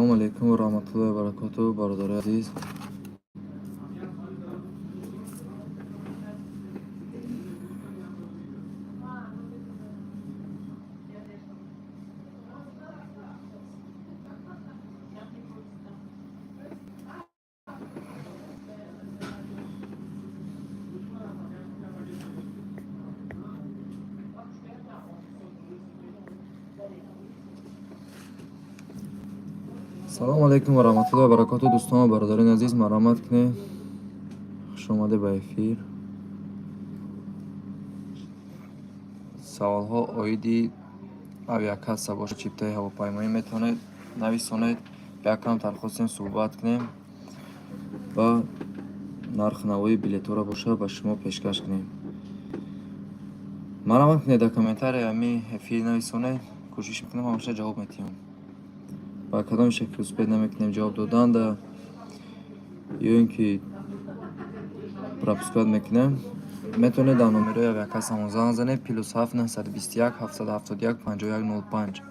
Салому алейкум ва раҳматуллоҳи ва баракотуҳ, бародарои азиз. Салому алейкум ва раҳматуллоҳи ва баракотуҳ, дӯстон ва бародарони азиз, марҳамат кунед. Хушомадед ба эфир. Саволҳо оиди авиакасса бошад, чиптаи ҳавопаймоӣ, метавонед нависонед. Якамтар хостем суҳбат кунем ва нарху навои билетҳоро бошад ба шумо пешкаш кунем. Марҳамат кунед, дар комментария ҳами эфир нависонед, кӯшиш мекунем, ҳамаша ҷавоб медиҳем. Ба кадом шакл успеть намекунем ҷавоб доданда ё ин ки пропускать мекунем, метавонед дар номерои авиакассамон занг занед: +7 921 771 51 05.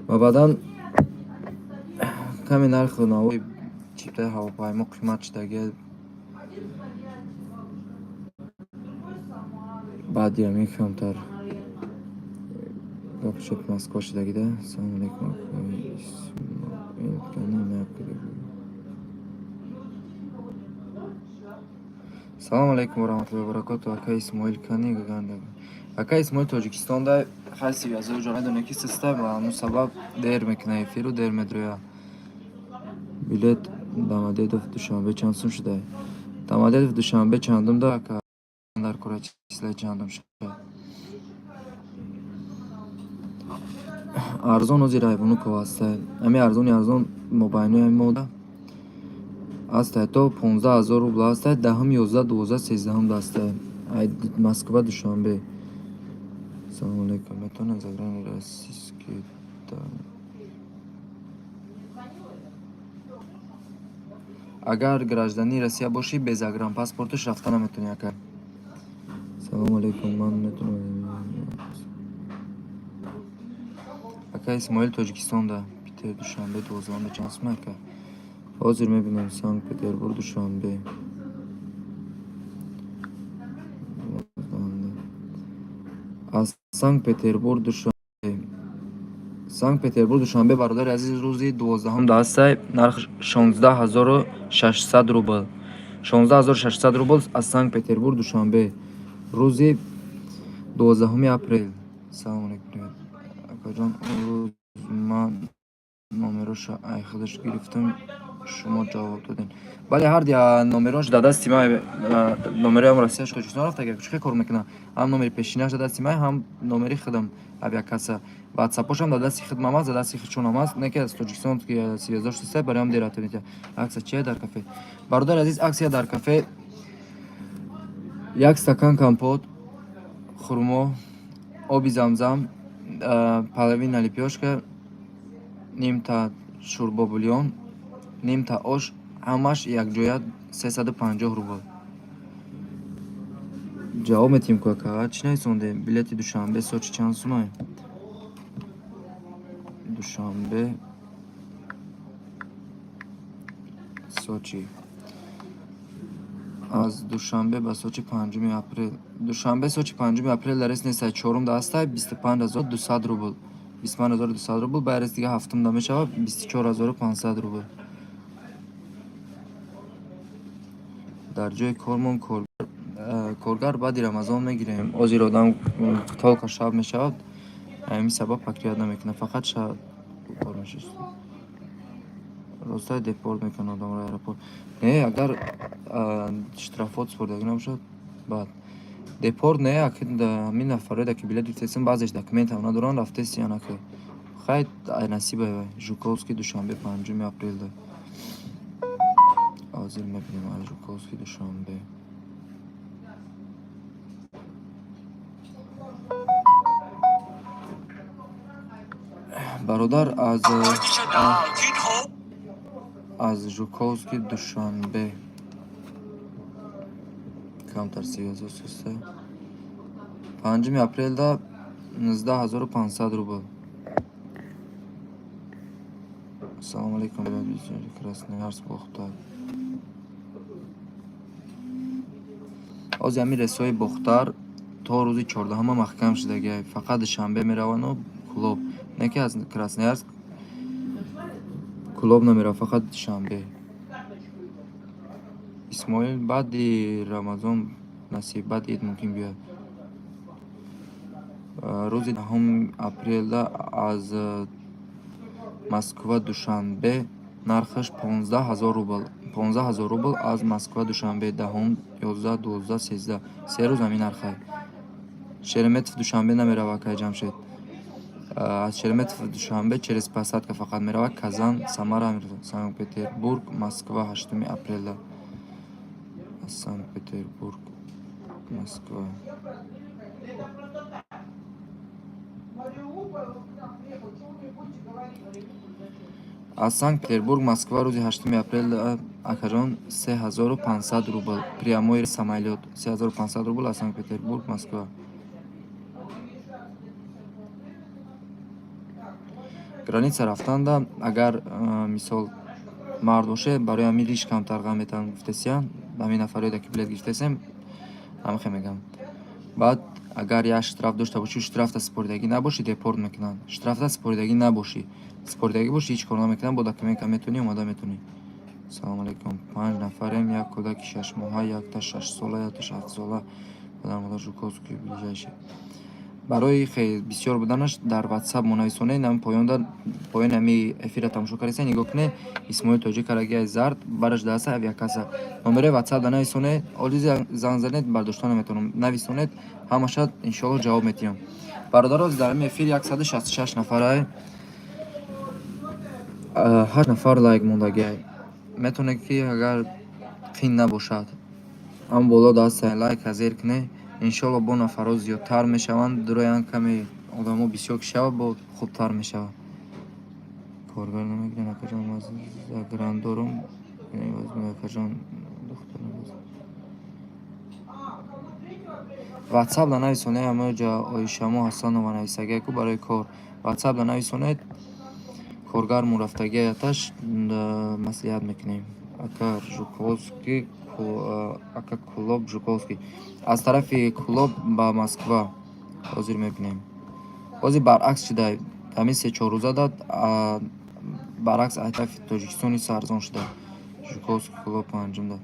Ва баъдан каме нарху навои чиптаи ҳавопаймо қимат шудагия. Баъди ҳамин камтар гапшоп Москва шудагида. Салому алейкум. Исмоил. Салому алейкум ва раҳматуллоҳи ва баракотуҳ, ака Исмоил кани гаганда? Ака Исмоил Тоҷикистонда, хай, связь ои ҷо медонед, ки систа, ба ҳамун сабаб дер мекуна эфиру, дер медрояд. Билет Домодедово Душанбе чанд сум шуда? Домодедово Душанбе чандум да, ака, дар кора числаи чандум шуда? Арзон ози Райвонукова ҳаста. Ҳами арзони арзон мобайнои ҳами мода ҳастай, то 15 000 рубл ҳастай, даҳум, 11, 12, 13-ум даста. Ай Москва Душанбе. Салому алейкум. Метавонед загран российский? Агар гражданини Россия бошӣ, без загранпаспорташ рафта наметавонӣ, ака. Салому алейкум, ман метавонам. Ака Исмоил Тоҷикистонда. Питер Душанбе 12-да чанд сум, ака? Ҳозир мебинем. Санкт Петербург Душанбе. 12-да. Аз Санкт Петербург Душанбе. Санкт Петербург Душанбе, бародари азиз, рӯзи 12-ум даҳастай, нарх 16 600 рубл. 16 600 рубл аз Санкт Петербург Душанбе. Рӯзи 12-уми апрел. Салому алейкум, привет. Акаҷон, он рӯз ман номероша ай худаш гирифтам, шумо ҷавоб додем. Бале, ҳар номерош дар дасти ман, номерои ҳам Россияш, Тоҷикистон рафта, чӣ хел кор мекунам? Ҳам номери пешинааш дар дасти ман, ҳам номери худам авиакасса. Ватсапошам дар дасти худмам аст, дар дасти худшонам аст. Не ки аз Тоҷикистон ки связь ош неста, барои ҳам дер рафта. Акция чия дар кафе? Бародари азиз, акция дар кафе: як стакан компот, хурмо, оби замзам, половина лепёшка, нимта шӯрбо бульон, нимта ош, ҳамаш якҷоя 350 рубл. Ҷавоб метиҳем ку, ака, чӣ нависондем? Билети Душанбе Сочи чанд сумай? Душанбе Сочи. Аз Душанбе ба Сочи 5-уми апрел. Душанбе Сочи 5-уми апрел дар рейс нестай, чорум да ҳастай, 25 200 рубл. 25 200 рубл, ба рейс дига ҳафтум да мешавад 24 500 рубл. Дар ҷои кормон коргар баъди Рамазон мегирем. Ҳозир одам только шаб мешавад, ҳамин сабаб покрывать намекунад, фақат шаб кор мешавад. Ростай, депорт мекунад одамро аэропорт? Не, агар штрафот супордагӣ набошад, баъд депорт не. Ҳамин нафароеда ки билет гирифтаистанд, баъзеш документам надоранд, рафтаистиян, ака. Хай, насибай вай. Жуковский Душанбе 5-уми апрелда. Ҳозир мебинем аз Жуковский Душанбе. Бародар, аз Жуковский Душанбе камтар связь оста, 5-уми апрелда 19 500 рубл. Салому алейкум, Красноярск, Бохтар. Ҳозир ҳамин рейсҳои Бохтар то рӯзи 14-ма маҳкам шудагиай. Фақат Душанбе меравану Кӯлоб. Не ки аз Красноярск Кӯлоб намеравад, фақат Душанбе. Исмоил, баъди Рамазон насиб, баъди ид мумкин биёяд. Рӯзи 10 апрелда аз Москва Душанбе нархаш 15 000 рубл. 15 000 рубл аз Москва Душанбе, 10-ум, 11, 12, 13. 3 рӯз ҳамин нархай. Шереметьево Душанбе намеравад, акай Ҷамшед. Аз Шереметьево Душанбе через посадка фақат меравад. Казан, Самара, Санкт-Петербург, Москва 8 апрелда. Аз Санкт-Петербург, Москва. Аз Санкт-Петербург Москва рӯзи 8 апрел, акаҷон, 3500 рубл. Прямой самолёт 3500 рубл аз Санкт-Петербург Москва. Граница рафтанда, агар, мисол, мард боше, барои ҳамин риш камтар ғам метавон гуфтесиян. Ҳамин нафарое ки билет гирифтесем, ҳамихе мегам. Баъд агар як штраф дошта бошӣ, штрафта супоридагӣ набошӣ, депорт мекунанд. Штрафта супоридагӣ набошӣ. Супоридагӣ бошӣ, ҳеҷ кор намекунанд, бо документ метавонӣ, омада метавонӣ. Салому алейкум. Панҷ нафарем, як кӯдаки 6-моҳа, якта 6-сола, якта 7-сола. Падар модар Жуковский ближайший. Барои хел бисёр буданаш дар WhatsApp мо нависонед, ҳамин поёнда, поёни ҳами эфирро тамошо кардесен, нигоҳ кунед, Исмоил Тоҷик карагиай зард, бараш даста авиакасса. Номерои WhatsApp да нависонед, оли занг занед, бардошта наметавонам. Нависонед, ҳамаша иншоалло ҷавоб медиҳам. Бародаро, дар ҳамин эфир 166 нафарай. 8 нафар лайк мондагиай. Метавонед ки агар қин набошад, ҳам боло дастаи лайка зер кунед. Иншоалло бо нафарҳо зиёдтар мешаванд, дуроян каме одамо бисёр ки шавад, бо хубтар мешавад. Коргар намегиранд, акаҷон, ман загран дорум. Акаҷон, WhatsApp да нависонед, ҳамаҷа Оишамо Ҳасанова нависагиай ку барои кор. WhatsApp да нависонед, коргар мурафтагиаташ маслиҳат мекунем. Ака Жуковский, ака Кӯлоб Жуковский. Аз тарафи Кӯлоб ба Москва ҳозир мебинем. Ҳозир баръакс шуда, ҳамин се-чор рӯза да баръакс аз тарафи Тоҷикистони арзон шуда. Жуковский Кӯлоб панҷумда.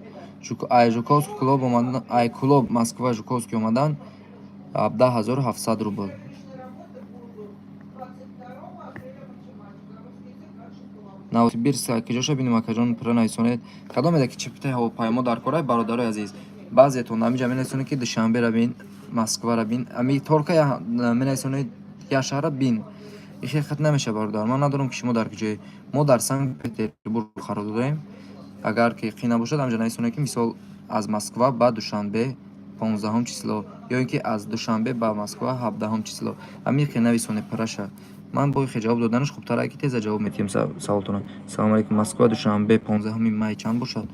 Ай Жуковский Кӯлоб омадан, ай Кӯлоб Москва Жуковский омадан 17 700 рубл. Новосибирск киҷоша бинем, акаҷон, пурра нависонед. Кадомеда ки чиптаи ҳавопаймо дар корай, бародарои азиз. Баъзетон ҳаминҷа менависонед ки Душанбера бин, Москвара бин. Ами торка менависонед як шаҳра бин. Ин хел хат намешавад, бародар. Ман надорам ки шумо дар куҷое. Мо дар Санкт-Петербург қарор дорем. Агар ки қин набошад, ҳаминҷа нависонед ки мисол аз Москва ба Душанбе 15 число ё ин ки аз Душанбе ба Москва 17 число. Ҳамин хел нависонед параша. Ман бо хел ҷавоб доданаш хубтар ки теза ҷавоб медиҳем саволтонро. Салому алейкум. Москва Душанбе 15 май чанд бошад?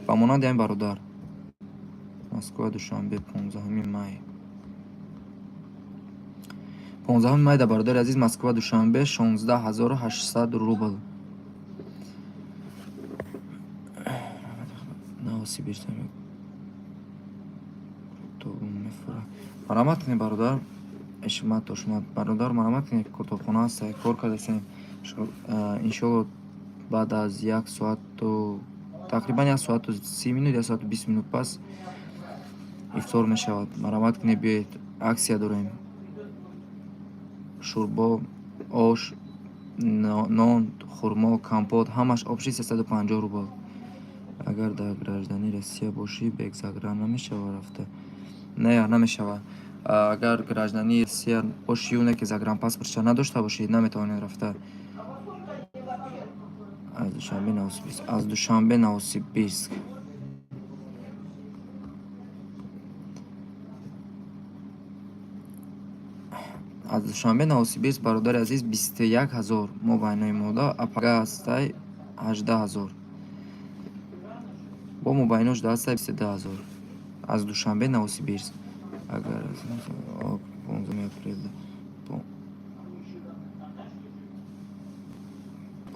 Ба монанди ҳамин бародар. Москва Душанбе 15 май. 15 май да, бародари азиз, Москва Душанбе 16 800 рубл. Новосибирск Марҳамат кунед, бародар. Ишмат Тошмат. Бародар, марҳамат кунед, китобхона ҳаст, кор кардасем. Иншоалло баъд аз як соату тақрибан 1 соату 30 минут, 1 соату 20 минут пас ифтор мешавад. Марҳамат кунед, биёед, аксия дорем. Шӯрбо, ош, нон, хурмо, компот, ҳамаш общий 350 рубл. Агар дар граждании Россия бошӣ, без загран намешавад рафта? Не, намешавад. Агар граждании Россия бошию не ки загранпаспортша надошта бошӣ, наметавонед рафта. Аз Душанбе Новосибирск. Аз Душанбе Новосибирск. Аз Душанбе Новосибирск, бародари азиз, 21 000 мобайнои мода, апага ҳастай 18 000. Бо мобайнош даҳастай 22 000. Аз Душанбе Новосибирск. Агар аз 15 апрел.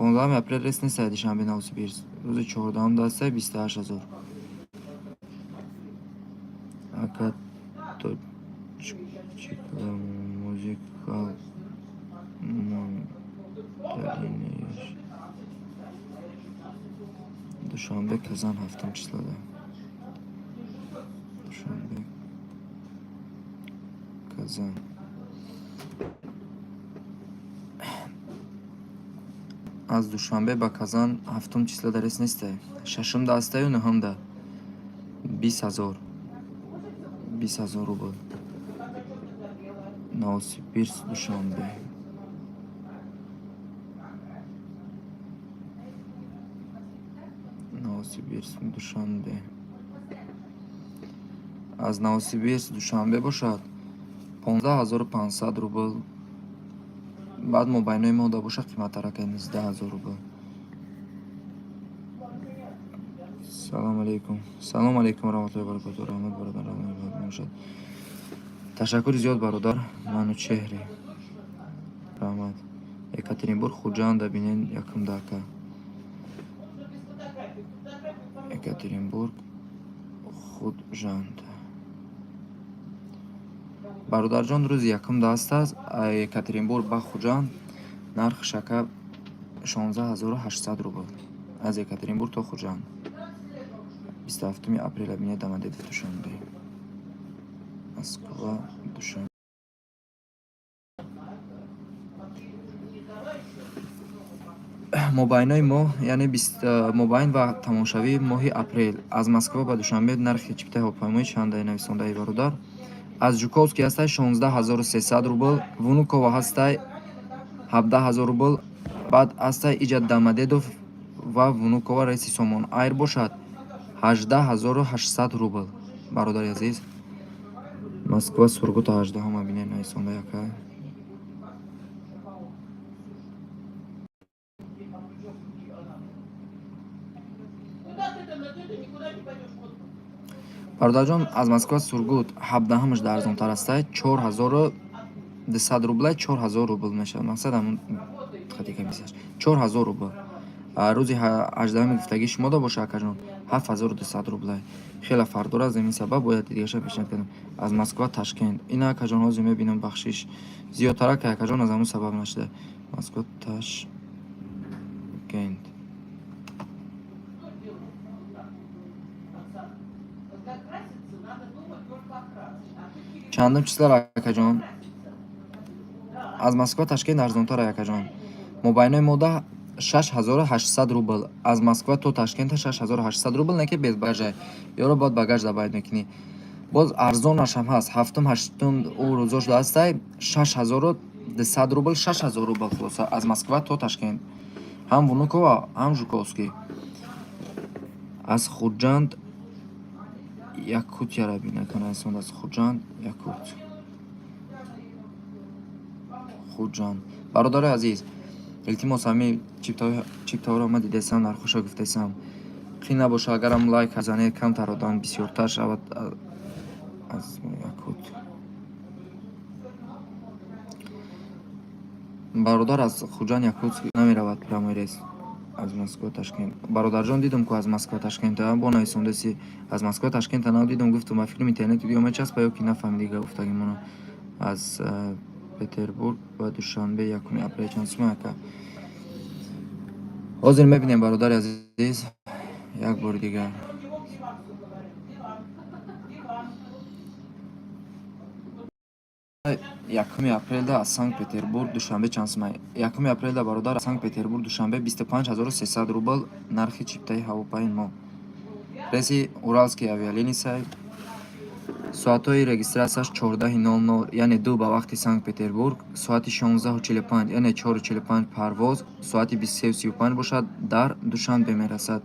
15 апрел рейс нестай Душанбе Новосибирск. Рӯзи 14-ум дастай 28 000. Ака, точка музыкал монталинеш. Душанбе Казан ҳафтум числода. Душанбе Казан. Аз Душанбе ба Казан ҳафтум числода рейс нестай. Шашумда астаю нуҳумда. 20 000. 20 000 рубл. Новосибирск Душанбе. Новосибирск Душанбе. Аз Новосибирск Душанбе бошад 15 500 рубл. Баъд мобайнои мода бошад қиматтарак, 19 000 рубл. Салом алейкум. Салом алейкум раҳматуллоҳи баракоту. Раҳмат, бародар, раҳмат бошад. Ташаккури зиёд, бародар. Манучеҳри. Раҳмат. Екатеринбург Хуҷанда бинен якум дака. Екатеринбург Худжанд. Бародарҷон, рӯзи якум даст аст Екатеринбург ба Хуҷанд нархи шака 16 800 рубл. Аз Екатеринбург то Хуҷанд. 27 апреля бинед Домодедово Душанбе. Москва Душанбе. Мобайнои моҳ, яъне мобайн ва тамомшавии моҳи апрел аз Москва ба Душанбе нархи чиптаи ҳавопаймоӣ чандаи нависондаи, бародар? Аз Жуковский ҳастай 16 300 рубл, Внуково ҳастай 17 000 рубл, баъд ҳастай иҷа Домодедово ва Внуково рейси Сомон Айр бошад 18 800 рубл. Бародари азиз, Москва Сургута 18-ма бинед нависонда яка. Бародарҷон, аз Москва Сургут 17-ҳамаш да арзонтар астай, 4200 рублай, 4000 рубл мешавад. Мақсад ҳамун хати комиссияш 4000 рубл. Рӯзи 18-ҳами гуфтагии шумо да боша, акаҷон, 7200 рублай. Хеле фарқ дорад, аз ҳамин сабаб бояд дигаша пешниҳод кардам. Аз Москва Ташкент. Ина, акаҷон, ҳозир мебинам, бахшиш. Зиёдтарак, акаҷон, аз ҳамун сабаб нашуда. Москва Ташкент. Чандум числара, акаҷон? Аз Москва Ташкент арзонтар, акаҷон. Мобайнои мода 6800 рубл. Аз Москва то Ташкента 6800 рубл, не ки без багажа. Ёро бояд багаж добавить мекунӣ. Боз арзонашам ҳаст. Ҳафтум, ҳаштум ӯ рӯзош ҳастай 6200 рубл, 6000 рубл хулоса аз Москва то Ташкент. Ҳам Внуково, ҳам Жуковский. Аз Хуҷанд Якутияра бинед, нависонда аз Хуҷанд Якут. Хуҷанд. Бародарои азиз, илтимос, ҳамин чиптаҳоро ман дидесам, нархҳоша гуфтесам. Қин набоша, агарам лайк занед, камтар одам бисёртар шавад аз Якут. Бародар, аз Хуҷанд Якутск намеравад прямой рейс аз Москва Ташкент. Бародарҷон, дидум ку аз Москва Ташкента бо нависондаси аз Москва Ташкента надидум, гуфтум, ба фикрам интернети ё мечаспа ё ки нафаҳмиди гуфтагимоно. Аз Петербург ба Душанбе 1 апрел чанд сума, ака? Ҳозир мебинем, бародари азиз, як бори дигар. 1 апрелда аз Санкт Петербург Душанбе чанд сума? 1 апрелда, бародар, Санкт Петербург Душанбе 25 300 рубл нархи чиптаи ҳавопаймо. Рейси Уральские авиалинии. Соатҳои регистратсияш 14:00, яъне 2 ба вақти Санкт Петербург, соати 16:45, яъне 4:45 парвоз, соати 23:35 бошад дар Душанбе мерасад.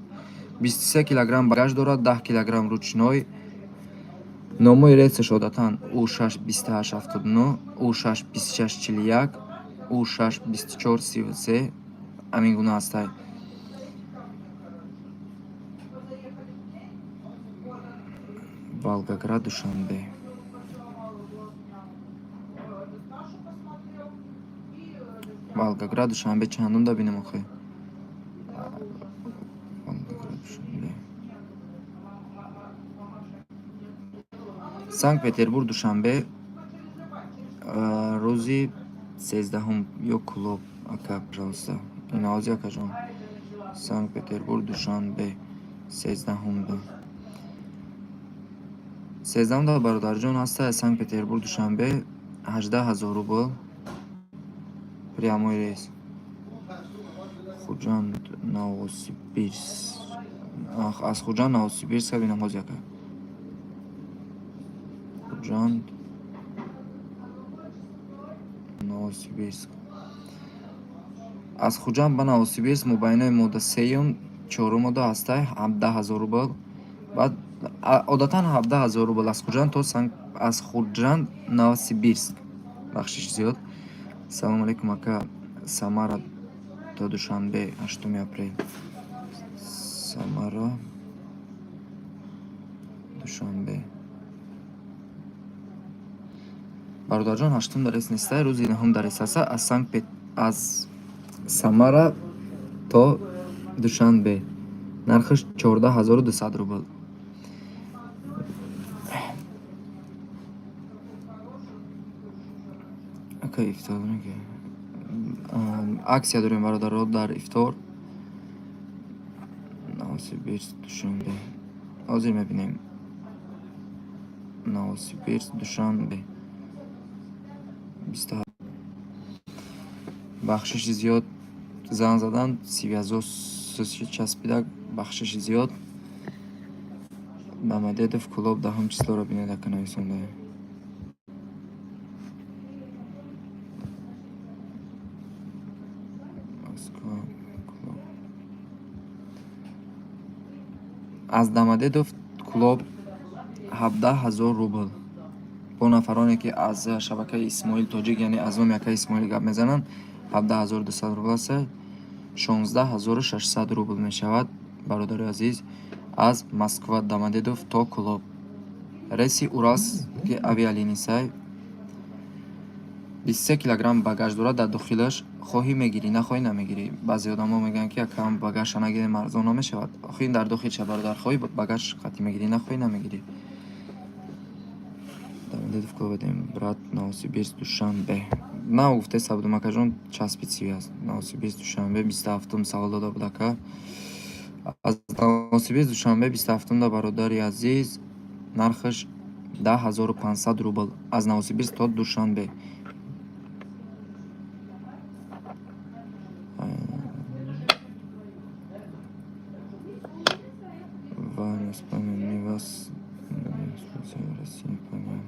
23 килограмм багаж дорад, 10 килограмм ручной. Номҳои рейсаш одатан У6 2879, У6 2641, У6 2433 ҳамин гуна ҳастай. Волгоград Душанбе. Волгоград Душанбе чандум да бинем охир? Душанбе. Санкт Петербург Душанбе, рӯзи 13-ум ё Кӯлоб, ака, пожалуйста. Инаози, акаҷон. Санкт Петербург Душанбе 13-умда. 13-умда, бародарҷон, ҳаста Санкт Петербург Душанбе 18 000 рубл, прямой рейс. Хуҷанд Новосибирск, аз Хуҷанд Новосибирска бинам ҳози, ака. Хуҷанд Новосибирск, аз Хуҷанд ба Новосибирск мобайнои мода сеюм, чорум мода ҳастай 17 000 рубл. Баъд одатан 17 000 рубл аз Хуҷанд то аз Хуҷанд Новосибирск. Бахшиш зиёд. Салому алейкум, ака. Самара то Душанбе, 8 апрел. Самара Душанбе, бародарҷон, 8-ум дар рейс нестай, рӯзи 9-ум дар рейс аста аз Санкт аз Самара то Душанбе нархаш 14 200 рубл. Ака, ифтор акция дорем, бародаро, дар ифтор. Новосибирск Душанбе ҳозир мебинем. Новосибирск Душанбе бисту. Бахшиши зиёд, занг задан, связь часпида, бахшиши зиёд. Домодедово Кӯлоб 10-ум числоро бинед, ака, нависонда. Москва Кӯлоб, аз Домодедово Кӯлоб 17 000 рубл. Бо нафароне, ки аз шабакаи Исмоил Тоҷик, яъне аз номи акаи Исмоил гап мезананд, 17 200 рубл аст, 16 600 рубл мешавад, бародари азиз, аз Москва Домодедово то Кӯлоб. Рейси Уральские авиалиниясай, 23 килограмм багаж дорад дар дохилаш. Хоҳӣ мегирӣ, нахоҳӣ намегирӣ. Баъзе одамо мегӯянд, ки акам, багажша нагирем, арзон намешавад. Охи, ин дар дохилша, бародар. Хоҳӣ, багаж қатъӣ мегирӣ, нахоҳӣ, намегирӣ. Домодедово Кӯлоб, брат, Новосибирск Душанбе на гуфтеса будум, акаҷон, часпид связь. Новосибирск Душанбе 27-ум савол дода буд, ака. Аз Новосибирск Душанбе 27-умда, бародари азиз, нархаш 10 500 рубл аз Новосибирск то Душанбе. Вас Россия понял.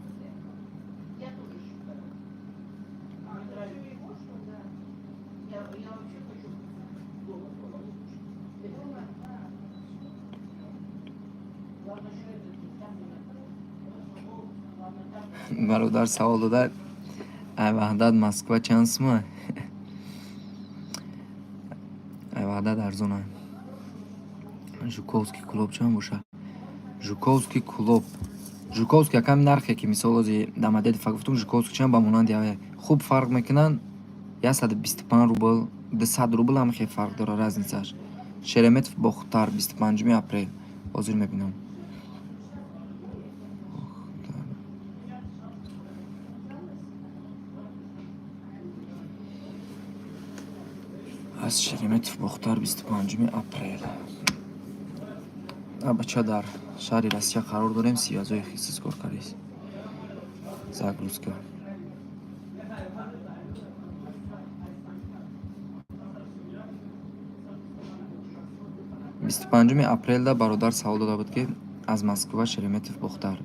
Бародар савол дода: ай Ваҳдат Москва чанд сума? Ай Ваҳдат арзона. Жуковский Кӯлоб чанд бошад? Жуковский Кӯлоб, Жуковский якам нархе, ки мисол ози Домодедово гуфтум, Жуковский чанд ба монанди аве хуб фарқ мекунанд, 125 рубл, 200 рубл ҳам хеле фарқ дорад, разницаш. Шереметьево Бохтар, 25 апрел ҳозир мебинам. Бохтар. Аз Шереметьево Бохтар 25 апрел. Бача, дар шаҳри Россия қарор дорем, связьои хисис кор кардист. Загрузка. 25 апрелда бародар савол дода буд, ки аз Москва Шереметьево Бохтар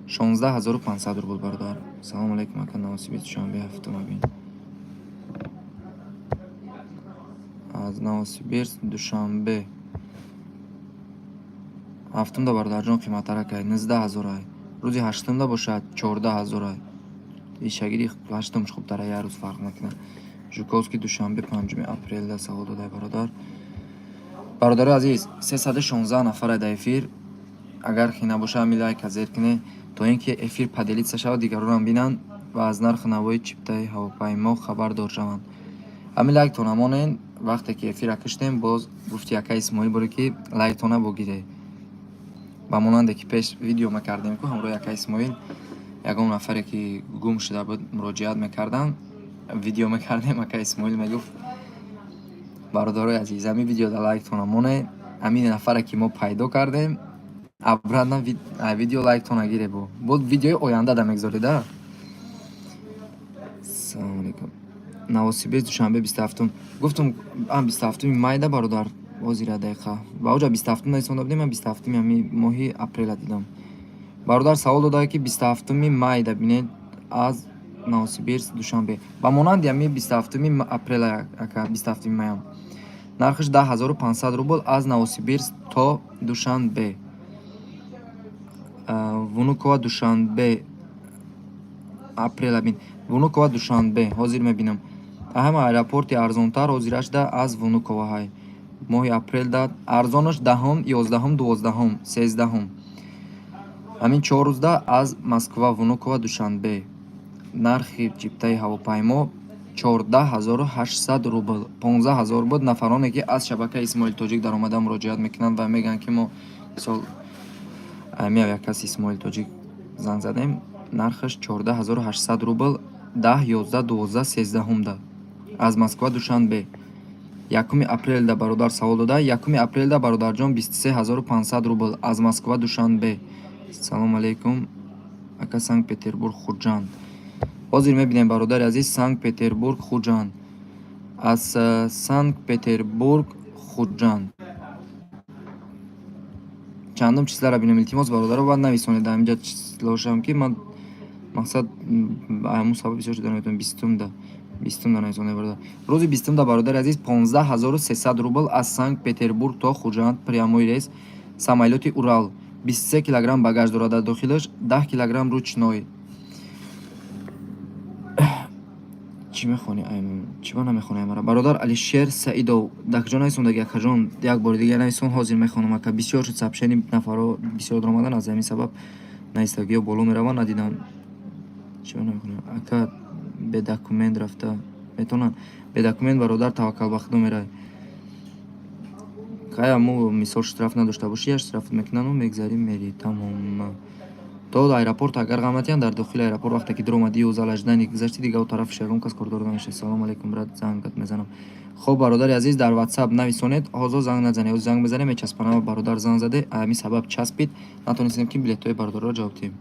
16 500 рубл, бародар. Салому алейкум, ака. Новосибирск Душанбе 7-ум бин. Аз Новосибирск Душанбе 7-умда, бародарҷон, қиматтаракай, 19 000-ай. Рӯзи 8-умда бошад, 14 000-ай. Ишагири 8-умш хубтара, як рӯз фарқ мекунад. Жуковский Душанбе 5 апрелда савол додай бародар. Бародари азиз, 316 нафара дар эфир. Агар хи набоша, ҳами лайка зер кунед, то ин ки эфир поделиться шавад, дигаронам бинанд ва аз нарху навои чиптаи ҳавопаймо хабардор шаванд. Ҳами лайктона монен. Вақте ки эфира киштем, боз гуфти ака Исмоил боре, ки лайктона богире. Ба монанде ки пеш видео мекардем ку ҳамроҳи ака Исмоил, ягон нафаре ки гум шуда буд, муроҷиат мекарданд, видео мекардем, ака Исмоил мегуфт: «Бародарои азиз, ҳамин видеода лайктона моне, ҳамин нафаре ки мо пайдо кардем, обратно видео лайктона гире». Бо буд видеои оянда да мегзорида. Салому алейкум. Новосибирск, Душанбе, 27-ум гуфтум, 27-уми майда, бародар. Ҳозира дақиқа ба оҷа 27-ум нависонда будем, ман 27-уми ҳамин моҳи апрела дидам. Бародар савол додае, ки 27-уми майда бинед, аз Новосибирск Душанбе, ба монанди ҳамин 27-уми апрела, ака, 27-уми маям нархаш 10 500 рубл аз Новосибирск то Душанбе. Внуково, Душанбе, апрела бин. Внуково, Душанбе ҳозир мебинам. Ҳама аэропорти арзонтар ҳозирашда аз Внуково ҳай. Моҳи апрелда арзонаш 10-ум, 11-ум, 12-ум, 13-ум, ҳамин 4 рӯзда аз Москва, Внуково, Душанбе нархи чиптаи ҳавопаймо 14 800 рубл, 15 000 буд. Нафароне ки аз шабакаи Исмоил Тоҷик даромада муроҷиат мекунанд ва мегӯянд, ки мо мисол ами як кас Исмоил Тоҷик занг задем, нархаш 14 800 рубл, 10, 11, 12, 13-умда аз Москва Душанбе. 1-уми апрелда бародар савол дода. 1-уми апрелда, бародарҷон, 23 500 рубл аз Москва Душанбе. Салому алейкум, ака, Санкт Петербург, Хуҷанд ҳозир мебинем, бародари азиз. Санкт Петербург, Хуҷанд, аз Санкт Петербург Хуҷанд чандум числара бинем? Илтимос, бародаро, баъд нависонед дар инҷа числошам, ки ман мақсад ҳамун сабаб бисёр шуда наметавонам. 20-умда, 20-умда нависонед, бародар. Рӯзи 20-умда, бародари азиз, 15 300 рубл аз Санкт Петербург то Хуҷанд, прямой рейс, самолёти Урал, 23 килограмм багаж дорад дар дохилаш, 10 килограмм ручной. Чӣ мехонӣ? Чӣ ба намехонӣ амара, бародар Алишер Саидов? Дар куҷо нависондаги, акаҷон? Як бори дигар нависон, ҳозир мехонам, ака. Бисёр шуд сообщение, нафарҳо бисёр даромадан, аз ҳамин сабаб навистагиҳо боло мераванд, надидам. Чӣ ба намехонӣ, ака? Бе документ рафта метавонанд? Бе документ, бародар, таваккал ба худо меравӣ. Кая мо мисол штраф надошта бошӣ, як штраф мекунану мегзарӣ, мерӣ, тамом. То аэропорт агар ғам натиҳанд, дар дохили аэропорт вақте ки даромадӣ ё зал ожидания гузаштӣ, дига о тарафиш ягон кас кордор намешавад. Салому алейкум, брат, зангат мезанам. Хоб, бародари азиз, дар Ватсап нависонед, ҳозир занг назанед. Ҳозир занг мезанем, мечаспанам. Бародар занг заде, ҳамин сабаб часпид, натонистем, ки билетҳои бародарро ҷавоб диҳем.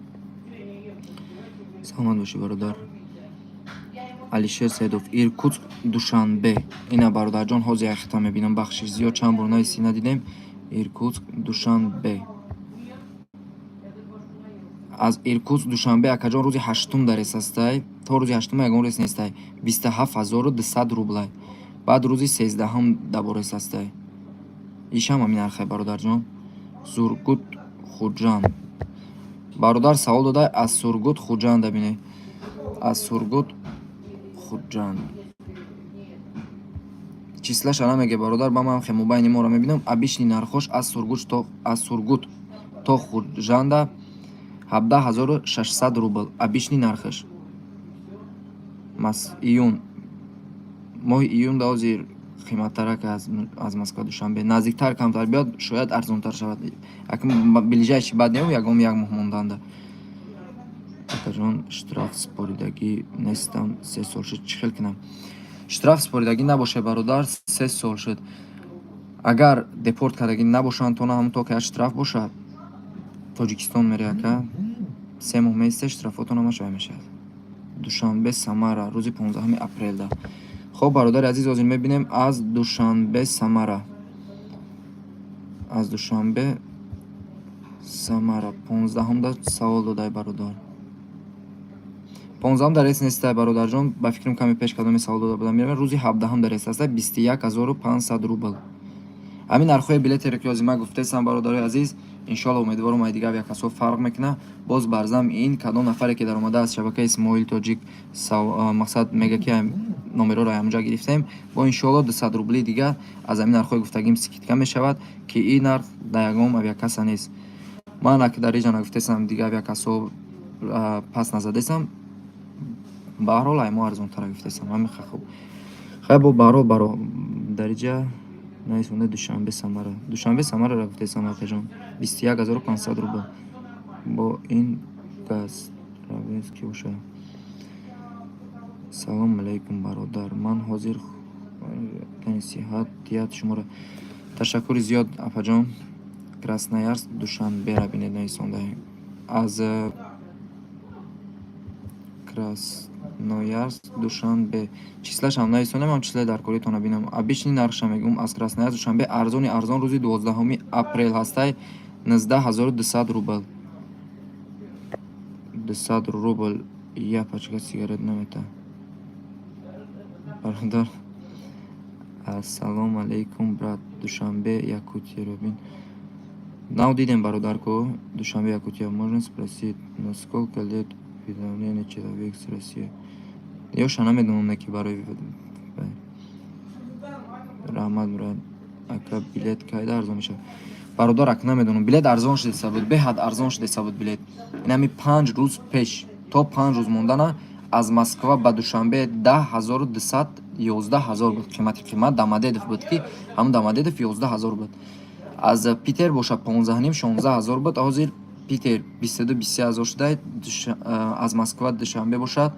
Саломат бошӣ, бародар Алишер Саидов. Иркутск, Душанбе, ина, бародарҷон, ҳозир як хита мебинам. Бахшиш, зиёд чанд бор нависӣ, надидем. Иркутск, Душанбе, аз Иркутск Душанбе, акаҷон, рӯзи 8-ум дар рейс ҳастай. То рӯзи 8-ум ягон рейс нестай, 27 200 рублай. Баъд рӯзи 13-ум дабо рейс ҳастай, ишам ҳамин нархай, бародарҷон. Сургут, Хуҷанд, бародар савол дода, аз Сургут Хуҷанда бинед. Аз Сургут Хуҷанд числаша намеге, бародар, ба ман хе мобайни моро мебинам. Обычный нархош аз Сургут то Хуҷанда 17 600 рубл, обычный нархаш. Июн, моҳи июнда ҳозир қиматтарак аз Москва Душанбе. Наздиктар камтар биёд, шояд арзонтар шавад. Ближайший баъд не, ягон як моҳ монданда. Акаҷон, штраф супоридагӣ нестам, 3 сол шуд, чӣ хел кунам? Штраф супоридагӣ набошад, бародар, 3 сол шуд, агар депорт кардагӣ набошанд, то на ҳамон то ки як штраф бошад, Тоҷикистон мере, ака, 3 моҳ месте, штрафотон ҳамаш вай мешавад. Душанбе, Самара, рӯзи 15-уми апрелда. Хоб, бародари азиз, ҳозир мебинем аз Душанбе Самара. Аз Душанбе Самара 15-умда савол додай, бародар. 15-ум дар рейс нестай, бародарҷон, ба фикрам каме пеш кадоме савол дода будам. Меравем, рӯзи 17-ум дар рейс ҳастай, 21 500 рубл. Ҳамин нархҳои билетеро ки ҳозир ман гуфтаистам, бародарои азиз, иншоалло, умедворам, ай дигар якасҳо фарқ мекунад. Боз барзам ин кадом нафаре ки даромада аз шабакаи Исмоил Тоҷик, мақсад мега, ки номерҳоро ҳамонҷа гирифтем, бо иншоалло 200 рубли дигар аз ҳамин нархҳои гуфтагим скидка мешавад, ки ин нарх дар ягон авиакасса нест. Ман аки дар иҷа нагуфтаистам, дигар авиакассаҳо пас назадаистам. Ба ҳар ҳол, ай мо арзонтара гуфтаистам. Ҳамин хуб, хай, бо баҳрҳол. Дариҷа нависонда Душанбе Самара. Душанбе Самара гуфтесам, акаҷон. 21 500 рубл. Бо ин гастровез ки бошад? Салом алейкум, бародар. Ман ҳозир сиҳат диҳад шуморо. Ташаккури зиёд, апаҷон. Красноярск Душанбера бинед, нависонда. Аз Красноярск Душанбе. Числашам нависондам, ҳам числаи даркоритонро бинам. Обычный нархша мегӯм. Аз Красноярск Душанбе арзони арзон рӯзи 12-уми апрел ҳастай, 19 200 рубл. 200 рубл як пачка сигарет намета. Бародар, ассалому алейкум, брат. Душанбе Якутияро бин. Нав дидем, бародарко, Душанбе Якутия. Можно спросить, на сколько лет уведомление человек с России? Ёша намедонам, ки барои раҳмат, брат. Ака, билет кайда арзон мешавад? Бародар, ака, намедонам. Билет арзон шудеса буд, беҳад арзон шудеса буд билет. Инами 5 рӯз пеш, то 5 рӯз мондана, аз Москва ба Душанбе 10 200, 11 000 буд қимати қимат. Домодедово буд, ки ҳамун Домодедово 11 000 буд. Аз Питер боша 15,5, 16 000 буд. Ҳозир Питер 22, 23 ҳазор шуда. Аз Москва Душанбе бошад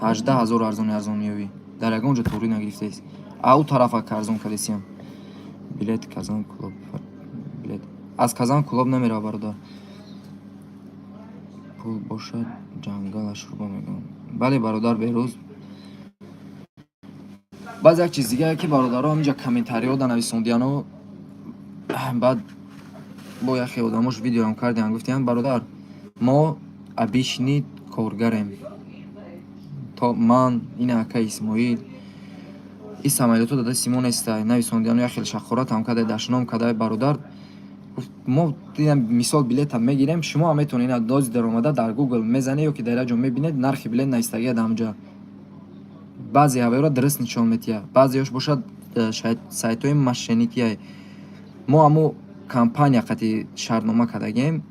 18 000, арзони арзон меёбӣ. Дар ягон ҷо туғрӣ нагирифтаест. Ау тарафа арзон кардесиям. Билет Казан Кӯлоб. Билет аз Казан Кӯлоб намерава, бародар. Пул бошад, ҷангалаш руба мегӯям. Бале, бародар Беҳрӯз. Баъз як чиз дигае, ки бародаро ҳаминҷа комментариҳо да нависондияну, баъд бо яхе одамош видеоам кардиам, гуфтиям: бародар, мо обычный коргарем, то ман ина ака Исмоил и самолётҳо дада симо нестай. Нависондияну як хел шақоратам кадай, дашном кадай. Бародар, мо дидам, мисол, билетам мегирем, шумо ҳам метавонед ина дози даромада дар Гугл мезанед ё ки дар як ҷо мебинед, нархи билет навистагия. Дар ҳамҷа баъзе ҳавоиро дуруст нишон медиҳад, баъзеҳош бошад сайтҳои мошенникия. Мо ҳамо компания қати шартнома кардагем,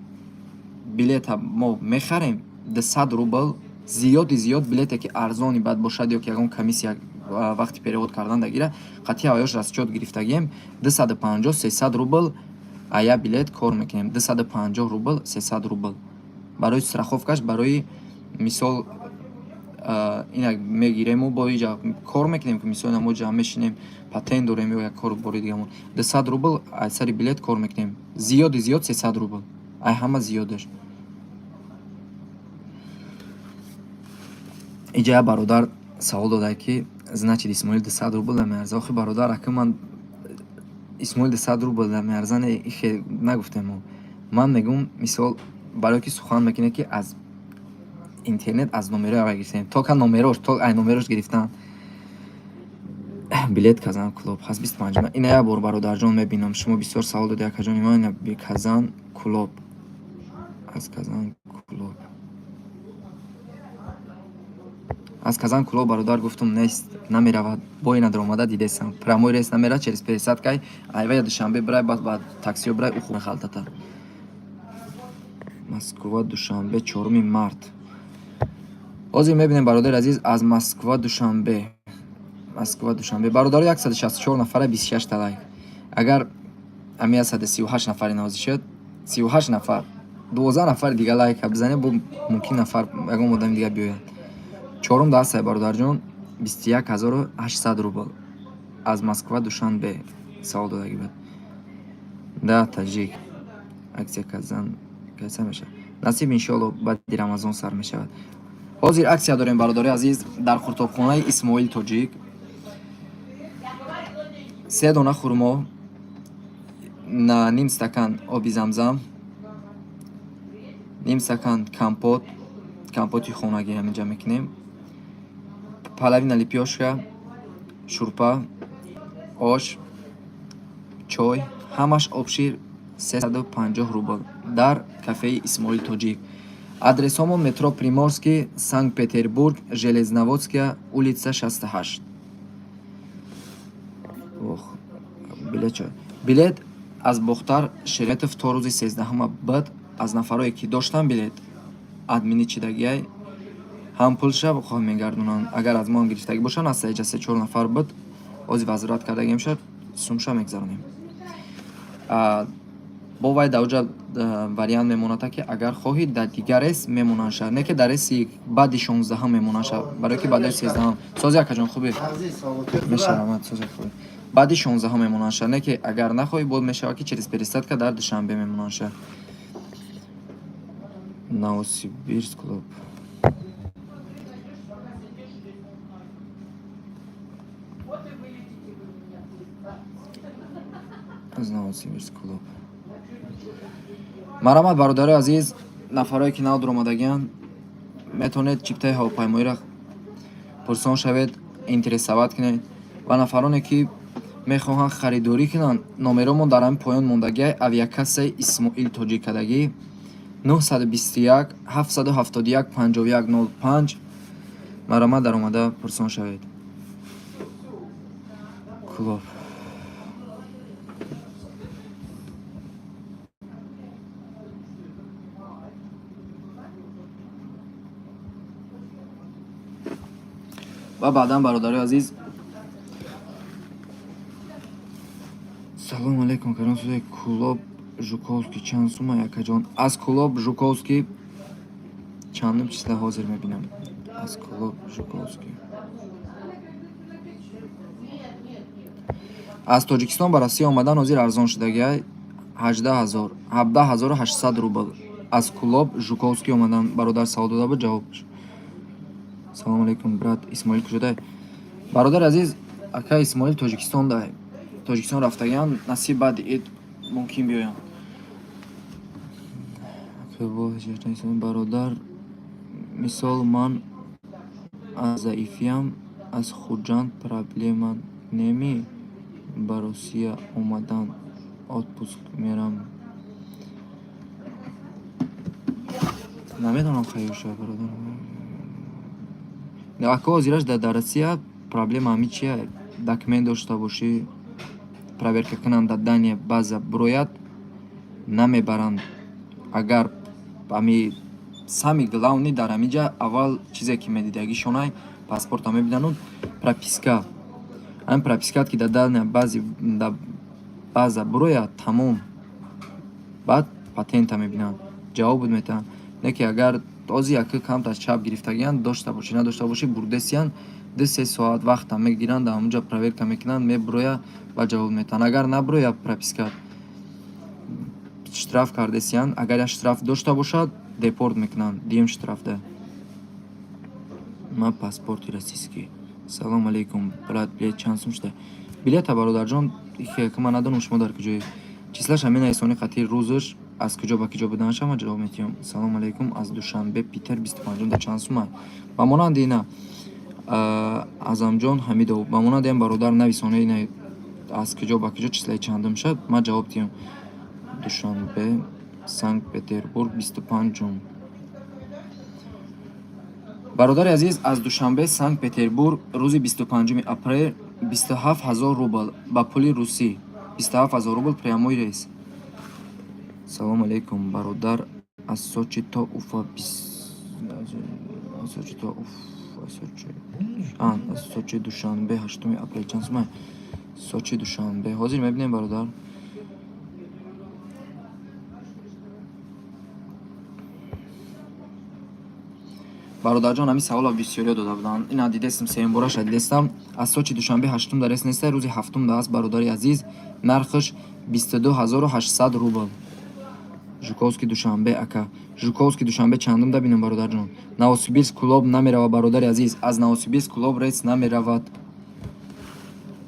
билета мо мехарем 200 рубл зиёди зиёд. Билете ки арзони бад бошад ё ки ягон комиссия вақти перевод кардан дагира, қати ҳавоёш расчёт гирифтагем, 250, 300 рубл ая билет кор мекунем, 250 рубл, 300 рубл барои страховкаш. Барои мисол, ина мегирему бо иҷа кор мекунем, ки мисол мо ҷамъ мешинем, патент дорем ё як кору бори дигамон, 200 рубл аз сари билет кор мекунем, зиёди зиёд 300 рубл ай ҳама зиёдаш. Иҷа як бародар савол додад, ки значит, Исмоил 200 рубл намеарза. Охи, бародар, ака, ман Исмоил 200 рубл намеарза не, ихе нагуфтем. Ман мегӯм, мисол, барое ки сухан мекунед, ки аз интернет, аз номерои аввал гирифтем, то ка номерош, то ай номерош гирифтан. Билет Казан Кӯлоб ҳаст 25? Ина як бор, бародарҷон, мебинам, шумо бисёр савол доди, акаҷони ман. Ина Казан Кӯлоб, аз Казан Кӯлоб, аз Казан Кӯлоб, бародар, гуфтум, нест, намеравад. Бо ина даромада дидесам, прямой рейс намерад, через пересадкай айвая Душанбе бирай, баъд ба таксиё бирай, уху мехалтата. Москва Душанбе 4 март ҳозир мебинем, бародари азиз. Аз Москва Душанбе, Москва Душанбе, бародаро, 164 нафара, 26 та лайк. Агар ами 138 нафари нозӣ шуд, 38 нафар, 12 нафари дига лайка бизанед, бо мумкин нафар ягон одами дига биёяд. Чорум дастае, бародарҷон, 21 800 рубл аз Москва Душанбе савол додагӣ буд. Да, таҷик. Аксия Казан кай сар мешавад? Насиб, иншоалло, баъди Рамазон сар мешавад. Ҳозир аксия дорем, бародари азиз, дар қуртобхонаи Исмоил Тоҷик: се дона хурмо на ним стакан оби замзам, ним стакан компот, компоти хонагӣ ҳаминҷа мекунем, половина лепёшка, шӯрпа, ош, чой, ҳамаш общий 350 рубл дар кафеи Исмоил Тоҷик. Адресҳомон: метро Приморский, Санкт Петербург, Железноводская улица, 68. Ох, билет чо? Билет аз Бохтар Шереметов то рӯзи 13-ума буд. Аз нафарое ки доштан билет, админи чидагиай, ҳам пулша хоҳ мегардонанд, агар аз мо ҳам гирифтагӣ бошанд. Аз саиҷа се чор нафар буд. Ҳозир возврат кардагием шад, сумша мегзаронем. Бо вай дар оҷа вариант мемонад, ки агар хоҳӣ, дар дигар рейс мемонанд, не ки дар рейси баъди 16-ҳам мемонанд, барое ки баъди 13-ҳам. Сози, акаҷон, хубе? Мешавад, сози, хубе. Баъди 16-ҳам мемонанд, не ки агар нахоҳӣ, боз мешавад, ки через пересадка дар Душанбе мемонанд. Новосибирск, Кӯлоб. Вот и вылетите вы у меня. Аз Новосибирск, Кӯлоб. Марҳамат, бародарои азиз, нафарое ки нав дуромадагианд, метавонед чиптаи ҳавопаймоиро пурсон шавед, интересовать кунед ва нафароне ки мехоҳанд харидорӣ кунанд, номеромон дар ҳамин поён мондагиай. Авиакассаи Исмоил Тоҷикадагӣ 921 771 51 05. Марҳамат, даромада пурсон шавед. Кӯлоб. Ва баъдан, бародарои азиз, салому алейкум. Карон судаи Кӯлоб, Жуковский чанд сума, якаҷон? Аз Кӯлоб, Жуковский чандум числа, ҳозир мебинам. Аз Кӯлоб, Жуковский, аз Тоҷикистон ба Россия омадан ҳозир арзон шудагиай, 18 000, 17 800 рубл аз Кӯлоб, Жуковский омадан. Бародар савол дода буд, ҷавоб. Салому алейкум, брат, Исмоил куҷодай? Бародари азиз, ака Исмоил Тоҷикистон дай, Тоҷикистон рафтагиан. Насиб, баъди ид мумкин биёянд. Бародар, мисол, ман аз заифиям, аз Хуҷанд, проблема неми ба Русия омадан? Отпуск мерам. Намедонам, хайр шавад, бародар. Ака, ҳозираш дар Россия проблема ҳами чия? Документ дошта бошӣ, проверка кунанд, дар данные база бурояд, намебаранд. Агар ами самый главный дар ҳамиҷа аввал чизе ки медидагишонай, паспорта мебинану прописка. Ҳамин пропискат ки дар данные бази дар база бурояд, тамом. Баъд патента мебинанд, ҷавобут метаҳанд. Не ки агар ози яка камтар чап гирифтагиянд, дошта бошӣ, надошта бошӣ, бурдесиянд, 2-3 соат вақта мегиранд, дар ҳамонҷа проверка мекунанд, мебуроя ва ҷавоб метаҳанд. Агар набуроя пропискат, штраф кардесиянд. Агар як штраф дошта бошад, депорт мекунанд дуюм штрафда. Ман паспорти российский. Салому алейкум, брат, билет чанд сум шуда? Билета, бародарҷон, ки ман надонам шумо дар куҷое, числаша менависони, қатъи рӯзаш аз куҷо ба куҷо буданаша ман ҷавоб метиҳам. Салому алейкум, аз Душанбе Питер 25-ум да чанд сума? Ба монанди ина, Азамҷон Ҳамидов, ба монанди ин бародар нависоне, ина аз куҷо ба куҷо, числаи чандум шуд, ман ҷавоб диҳам. Душанбе, Санкт Петербург 25-ум. Бародари азиз, аз Душанбе, Санкт Петербург рӯзи 25-уми апрел 27 000 рубл ба пули русӣ, 27 000 рубл, прямой рейс. Салому алейкум, бародар, аз Сочи то Уфа, аз Сочи то Уф, аз Сочи Душанбе 8-уми апрел чанд сума? Сочи, Душанбе ҳозир мебинем, бародар. Бародарҷон, ҳамин саволро бисёриё дода буданд. Ина дидестам, сеюм бораша дидестам. Аз Сочи Душанбе 8-ум да рейс неста, рӯзи 7-ум да аст, бародари азиз, нархаш 22 800 рубл. Жуковский, Душанбе, ака, Жуковский, Душанбе чандум да бинам, бародарҷон? Новосибирск, Кӯлоб намерава, бародари азиз, аз Новосибирск, Кӯлоб рейс намеравад.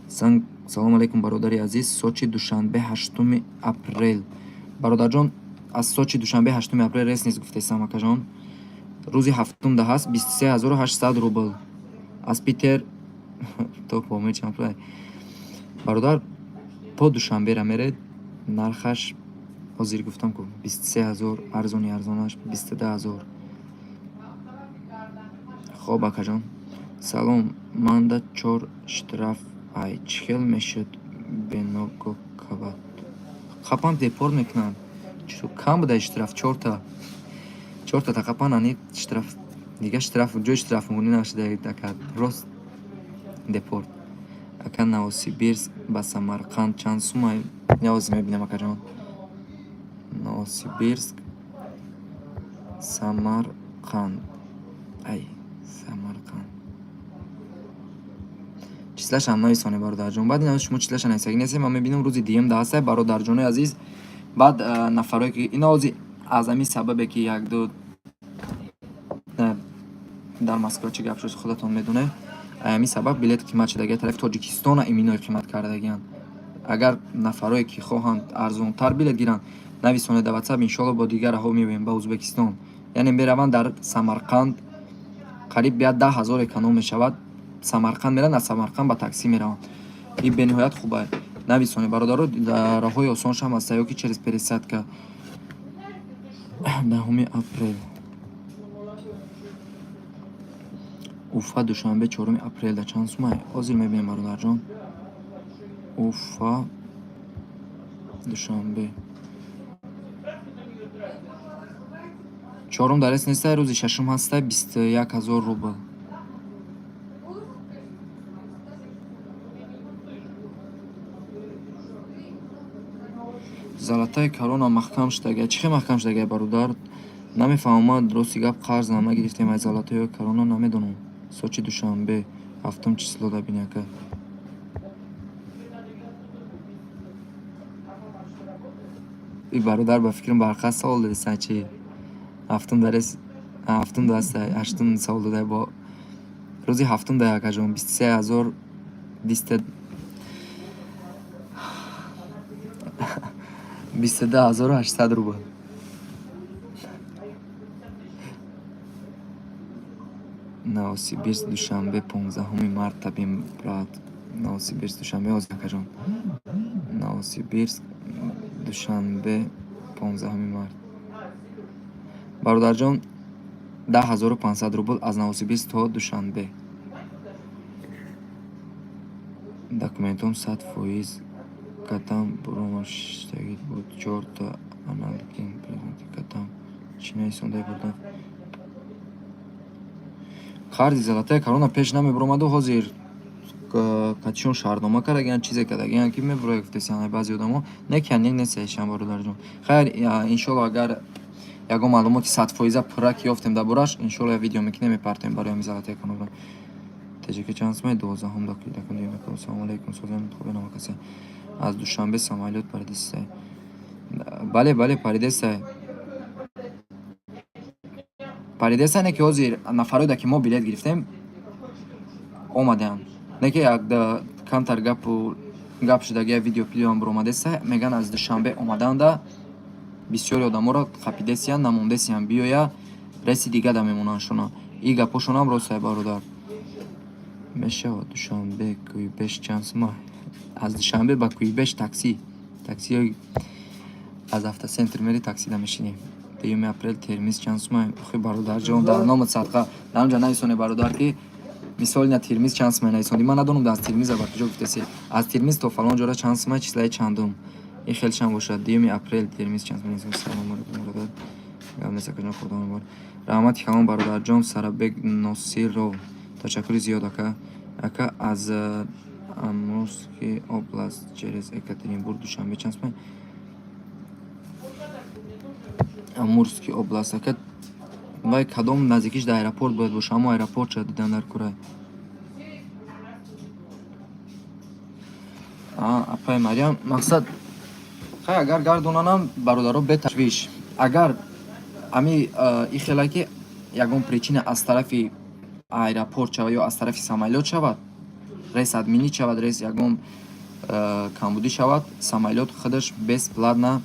Салому алейкум, бародари азиз, Сочи, Душанбе 8-уми апрел. Бародарҷон, аз Сочи, Душанбе 8-уми апрел рейс нест, гуфтесам, акаҷон. Рӯзи 7-ум да ҳаст, 23 800 рубл. Аз Питер то Помир чанд пул? Бародар, то Душанбера меред, нархаш ҳозир гуфтам ку, 23 000, арзони арзонаш 22 000. Хоб, акаҷон. Салом, манда чор штраф ай, чӣ хел мешуд беного кабат? Қапан, депорт мекунанд. Кам буда штраф, чорта, чорта тақапан, ани штраф дига, штраф ҷои штрафмонӣ нашуда, ака, рост депорт. Ака, Новосибирск ба Самарқанд чанд сумай? Ҳозир мебинам, акаҷон. Новосибирск, Самарқанд, ай, Самарқанд числашам нависоне, бародарҷон. Баъд ин шумо числаша нависагӣ нестем, ман мебинам, рӯзи дуюм даҳастай, бародарҷонои азиз. Баъд нафарое ки ина ҳозир аз ҳамин сабабе ки якду дар Москва чӣ гап шуд, худатон медонед, ҳамин сабаб билет қимат шудагия, тарафи Тоҷикистона иминои қимат кардагианд. Агар нафарое ки хоҳанд арзонтар билет гиранд, нависонед дар Ватсап, иншоалло бо дигар раҳо меоем ба Ӯзбекистон. Яъне мераванд дар Самарқанд, қариб бият 10 000 эконом мешавад. Самарқанд мераванд, аз Самарқанд ба таксӣ мераванд. Ин бениҳоят хуба. Нависонед, бародаро, роҳҳои осоншам ҳаста ё ки через пересадка. 10-уми апрел Уфа Душанбе 4-уми апрелда чанд сумай? Ҳозир мебинем, бародарҷон. Уфа Душанбе чорум дар рейс нестай, рӯзи шашум ҳастай, 21 000 рубл. Золотая корона маҳкам шудагия. Чӣ хел маҳкам шудагия, бародар? Намефаҳмам ман, рости гап, қарз нама гирифтем аз Золотая корона, намедонам. Сочи Душанбе ҳафтум число да бини, ака. И бародар, ба фикрам, барқас савол додисан чи? Ҳафтум дарес, ҳафтум даста, ҳаштум савол додай, бо рӯзи ҳафтум да, акаҷон, 23 000, 22 800 рубл. Новосибирск Душанбе 15-уми март табим, брат. Новосибирск Душанбе ҳозир, акаҷон. Новосибирск Душанбе 15-уми март. Бародарҷон, 10 500 рубл аз Новосибирск то Душанбе. Документом 100% катам буромаштагӣ буд, чорта аналгин катам. Чӣ нависондай, бародар? Қарзи Золотая корона пеш намебуромаду ҳозир катишон шартнома кардагиянд, чизе кардагиянд ки мебурояд, гуфтесианд баъзе одамо. Не ки не нестаишам, бародарҷон. Хайр, иншоалло, агар ягон маълумоти 100% пурра ки ёфтем дар бораш, иншоалло як видео мекунем, мепартоем барои ҳамин Золотая корона. Таҷика чанд сумай? 12-ум. Салому алайкум, созем хубе намакаса. Аз Душанбе самолёт паридесай? Бале, бале, паридесай. Паридесай, не ки ҳозир нафароеда ки мо билет гирифтем, омаданд. Не ки як камтар гапу гап шудагия, видео пидеоам буромадеса, мегӯянд, аз Душанбе омаданда бисёри одаморо қапидесиянд, намондесиянд биёя, рейси дига да мемонанд шуна. И гапошонам ростае, бародар. Мешавад Душанбе Кӯйбеш чанд сумай? Аз Душанбе ба Кӯйбеш такси. Таксиҳои аз автоцентр мери, таксида мешинӣ. 2-юми апрел Термиз чанд сумай? Охи, бародарҷон, дар номат садқа. Дар онҷа нависоне, бародар, ки мисол ина Термиз чанд сумай нависондӣ. Ман надонам, аз Термиза ба куҷо гуфтеси. Аз Термиз то фалон ҷора чанд сумай, числаи чандум. Ин хелшам бошад. 2-юми апрел Термиз чанд сумай? Салому алайкум, бародар. Гап нест, акаҷон, худо муборак. Раҳмати калон, бародарҷон Сарабек Носиров. Ташаккури зиёд, ака. Ака, аз Амурский область через Екатеринбург Душанбе чанд сумай? Амурский область, ака, вай кадом наздикиш дар аэропорт бояд боша, аммо аэропорт ча дидан дар курай. Апай Марьям, мақсад хай, агар гардонанам, бародаро, беташвиш. Агар ами и хела ки ягон причина аз тарафи аэропорт шавад ё аз тарафи самолёт шавад, рейс отменить шавад, рейс ягон камбудӣ шавад, самолёт худаш бесплатно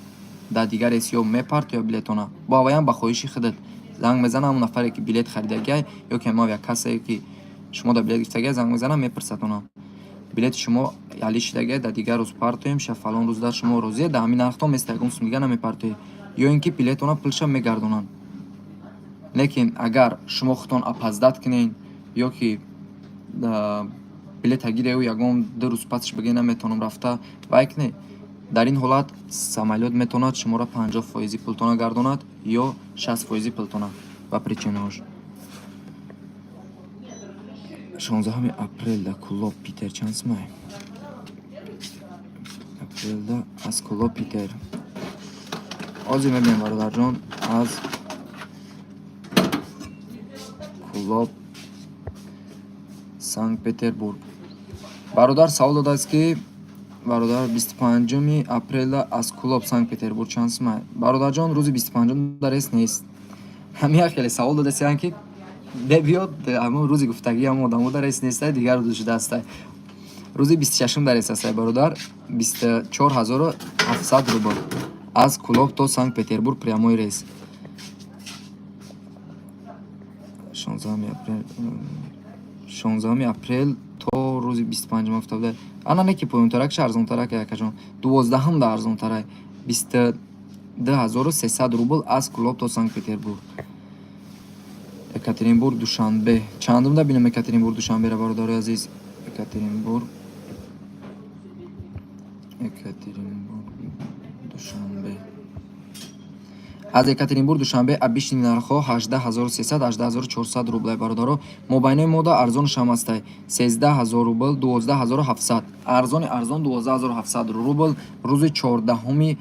дар дигар рейс ё мепарт ё билетона. Бо аваям ба хоҳиши худат занг мезанам, ҳамон нафаре ки билет харидагиай ё ки ҳамон касе ки шумо дар билет гирифтагиай, занг мезанам, мепурсад она. Билети шумо али шидагиай, дар дигар рӯз партоем, ша фалон рӯз дар шумо розия, дар ҳамин нархтон места, ягон сум дига намепартоед. Ё ин ки билетона пулша мегардонанд. Лекин агар шумо худтон опоздать кунед ё ки билета гирею ягон 2 рӯз пасаш бигӯед, наметавонам рафта, вай кунед, дар ин ҳолат самолёт метавонад шуморо 50 фоизи пултона гардонад ё 60 фоизи пултона ба причинаҳош. 16 апрелда Кулоб Питер чанд сумай? Апрелда аз Кулоб Питер ҳозир мебинем, бародарҷон. Аз Кулоб Санкт Петербург бародар савол додааст, ки бародар, 25 апрелда аз Кулоб Санкт Петербург чанд сумай? Бародарҷон, рӯзи 25-ум дар рейс нест. Ҳамин як хеле савол додасиян, ки бебиёд, ҳамон рӯзи гуфтагӣ ҳамон одамо дар рейс нестай, дигар рӯз шудаастай. Рӯзи 26-ум дар рейс ҳастай, бародар. 24 700 рубл аз Кулоб то Санкт Петербург, прямой рейс. 16 апрел, 16 апрел то рӯзи 25-ум гуфта буда. Ана не, ки поёнтаракш арзонтарак, якаҷон. 12-ум да арзонтарай, 22 300 рубл аз Кулоб то Санкт Петербург. Екатеринбург Душанбе чандум да бинем? Екатеринбург Душанбера, бародарои азиз, Екатеринбург Душанбе, аз Екатеринбург Душанбе обычный нархҳо 18 300, 18 400 рублай, бародаро. Мобайнои мода арзонашам ҳастай, 13 000 рубл, 12 700, арзони арзон 12 700 рубл рӯзи 14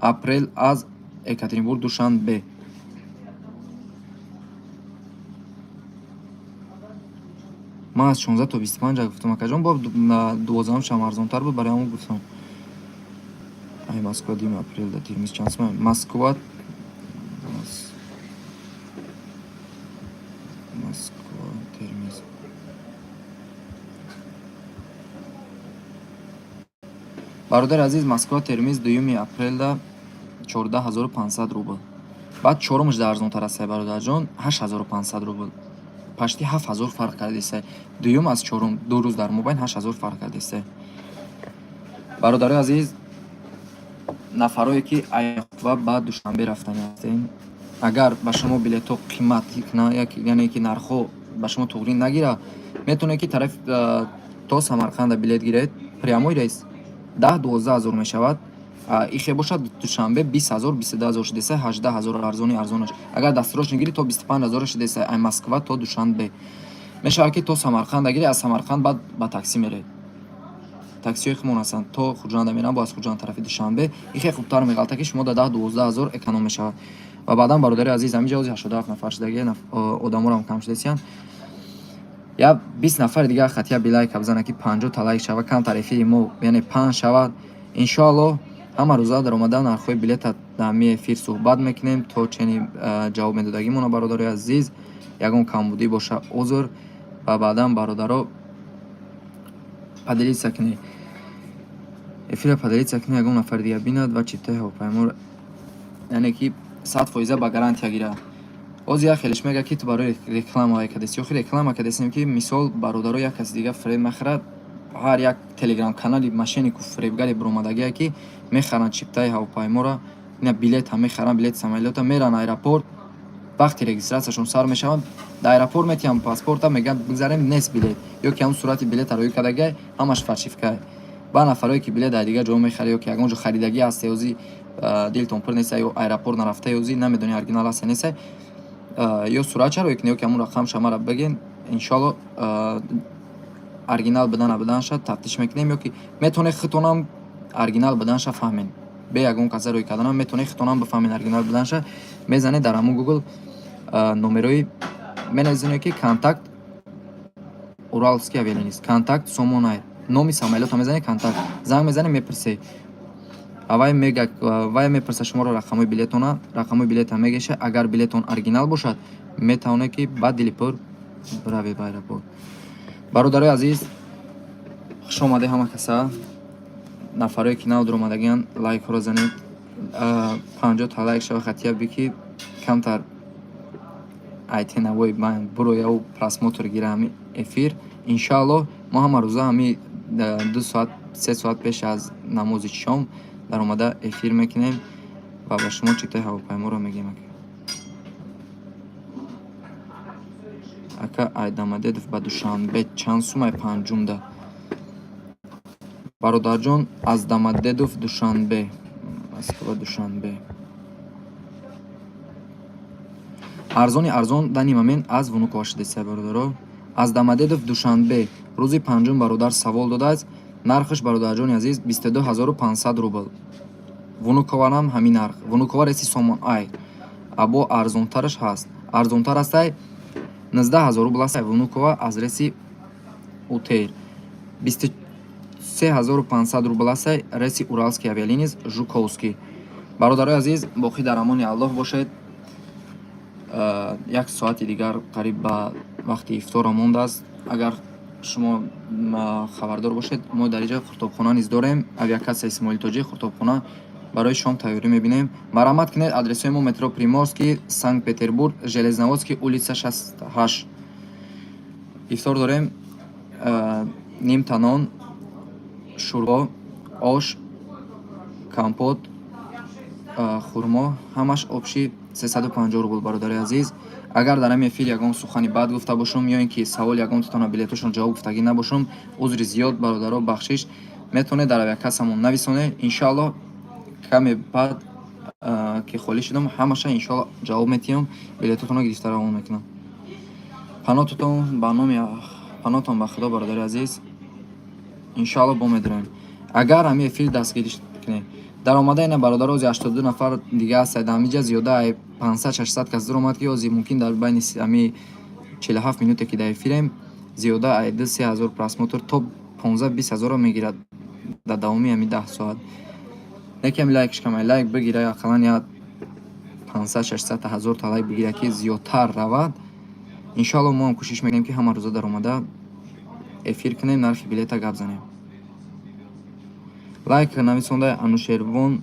апрел аз Екатеринбург Душанбе. Ман аз 16 то 25 гуфтам, акаҷон, бо 12-ум шам арзонтар буд, барои ҳамон гуфтам. Ай Москва 2 апрелда Термиз чанд сумай? Москва Термиз, бародари азиз, Москва Термиз 2 апрелда 14 500 рубл. Баъд чорумаш да арзонтар астай, бародарҷон, 8500 рубл. Почти 7000 фарқ кардесай дуюм аз чорум, 2 рӯз дар мобайн 8000 фарқ кардесай. Бародарои азиз, нафарое ки айва ба Душанбе рафтани ҳастем, агар ба шумо билетҳо қимат, яъне ки нархҳо ба шумо туғрӣ нагирад, метавонед ки тараф то Самарқанда билет гиред, прямой рейс 10-12 ҳазор мешавад. Ихе бошад, Душанбе 20 000, 22 000 шудесай, 18 000 арзони арзонаш. Агар дастрочный гирӣ, то 25 000 шудесай ай Москва то Душанбе. Мешавад, ки то Самарқанда гирӣ, аз Самарқанд баъд ба таксӣ меред. Таксиҳои худмон ҳастанд, то Хуҷанда мераванд, бо аз Хуҷанд тарафи Душанбе. Ихе хубтар меғалта, ки шумо да 10-12 ҳазор эконом мешавад. Ва баъдан, бародари азиз, ҳамин ҷо 87 нафар шудагӣ, одаморам кам шудасиянд. Я 20 нафари дигар хатия билайка бизана, ки 50 та лайк шавад, камтар эфири мо, яъне панҷ шавад. Иншоаллоҳ, ҳама рӯза дар омадан нархҳои билета дар ҳамин эфир суҳбат мекунем, то чени ҷавоб медодагимона. Бародарои азиз, ягон камбудӣ боша, узр. Ва баъдан, бародаро, поделиться кунед эфира, поделиться кунед, ягон нафари дигар бинад ва чиптаи ҳавопайморо, яъне ки 100% ба гарантия гирад. Ҳозир як хелеш мегӯяд, ки ту барои реклама кардеси. Охи реклама кардесем, ки мисол, бародаро, як каси дига фиреб мехӯрад. Ҳар як телеграм-канали мошеннику фиребгаре биромадагие, ки мехаранд чиптаи ҳавопайморо, ина билета мехаранд, билети самолёта, меранд аэропорт, вақти регистрацияшон сар мешаванд, дар аэропорт метиҳанд паспорта, мегӯянд бигзарем, нест билет, ё ки ҳамн сурати билета рӯй кардагиай, ҳамаш фальшивкае. Ба нафарое ки билет дар дигар ҷо мехарӣ ё ки ягон ҷо харидагӣ ҳасте, ӯзи дилтон пур неста ё аэропорт нарафта, ӯзи намедонӣ оригинал ҳаста нестай, ё суратша рӯй кунӣ, ё ки ҳамун рақамша мара бигӯен, иншоалло, оригинал будан набуданша тафтиш мекунем, ё ки метавонед худтонам оригинал буданша фаҳмед. Бе ягон каса рӯй карданам метавонед худтонам бифаҳмед оригинал буданша. Мезанед дар ҳамун Гугл, номерои менависонед, ки контакт Уральский авиалиния, контакт Сомон Айр, номи самолёта мезанед, контакт, занг мезанед, мепурсед. Вай мега, вай мепурсад шуморо рақамҳои билетона, рақамҳои билета мегеша. Агар билетон оригинал бошад, метавонед, ки ба дили пур биравед ба аэропорт. Бародарои азиз, хуш омадед ҳама каса. Нафарое ки нав дуромадагианд, лайкҳоро занед, 50 та лайк шава хатия би, ки камтар айтенавои ман бурояу просмотр гира ҳами эфир. Иншоаллоҳ, мо ҳама рӯза ҳами 2 соат, 3 соат пеш аз намози шом даромада эфир мекунем ва ба шумо чиптаи ҳавопайморо мегӯем. Ака, ай Домодедово ба Душанбе чанд сумай панҷумда? Бародарҷон, аз Домодедово Душанбе, Москва Душанбе арзони арзон данный момент аз Внуково шудесай, бародаро. Аз Домодедово, Душанбе, рӯзи панҷум бародар савол додааст. Нархаш, бародарҷони азиз, 22 500 рубл. Внукованам ҳамин нарх. Внукова рейси Сомон Айр або арзонтараш ҳаст. Арзонтар астай, 19 000 рубл астай Внукова аз рейси УТэйр. 23 500 рубл астай рейси Уральские авиалиний, Жуковский. Бародарои азиз, боқӣ дар амони Аллоҳ бошед. Як соати дигар қариб ба вақти ифтора мондааст. Агар шумо хабардор бошед, мо дар инҷа қуртобхона низ дорем. Авиакасса Исмоили Тоҷик, қуртобхона барои шом тайёрӣ мебинем. Марҳамат кунед, адресҳои мо: метро Приморский, Санкт Петербург, Железноводский, улица 68. Ифтор дорем: нимта нон, шӯрбо, ош, компот, хурмо, ҳамаш общий 350 рубл. Бародари азиз, агар дар ҳамин эфир ягон сухани бад гуфта бошум ё ин ки савол ягонтатона, билетошон ҷавоб гуфтагӣ набошум, узри зиёд, бародаро, бахшиш. Метавонед дар авиакассамон нависонед. Иншоаллоҳ, каме баъд ки холӣ шудам, ҳамаша иншоалло ҷавоб метиҳам, билетотонро гирифта равон мекунам. Панототон ба номи панотон ба Худо, бародари азиз. Иншоалло, бо медорем, агар ҳамин эфир дастгирӣ кунед. Даромада ина, бародаро, ози 82 нафар дига ҳастед ҳамиҷа, зиёда 500-600 кас даромад, ки ози мумкин дар байни ҳами 47 минуте, ки дар эфирем, зиёда ай 2-3 ҳазор просмотр то 15-20 ҳазорро мегирад дар давоми ҳами 10 соат. Якам лайкш камай, лайк бигира, ақаллан як 500, 600 та, ҳазорта лайк бигира, ки зиёдтар равад. Иншоалло, мо ҳам кӯшиш мекунем, ки ҳама рӯза даромада эфир кунем, нархи билета гап занем. Лайк нависонда Анушервон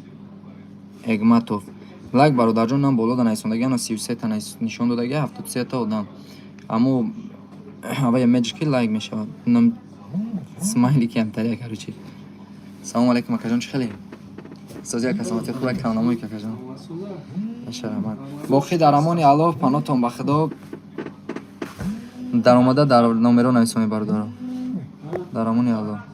Эгматов. Лайк, бародарҷон, нам боло да нависондаги, ана 33-та нишон додаги, 73-та одам. Аммо авая медж ки лайк мешавад. Нам смайли камтария, короче. Салому алейкум, акаҷон, чӣ хеле? Сози, ака, саломатӣ, хуб, камнамои, какаҷон. Машарамат. Боқӣ дар амони Аллоҳ, панотон ба Худо. Даромада дар номеро нависонед, бародаро. Дар амони Аллоҳ.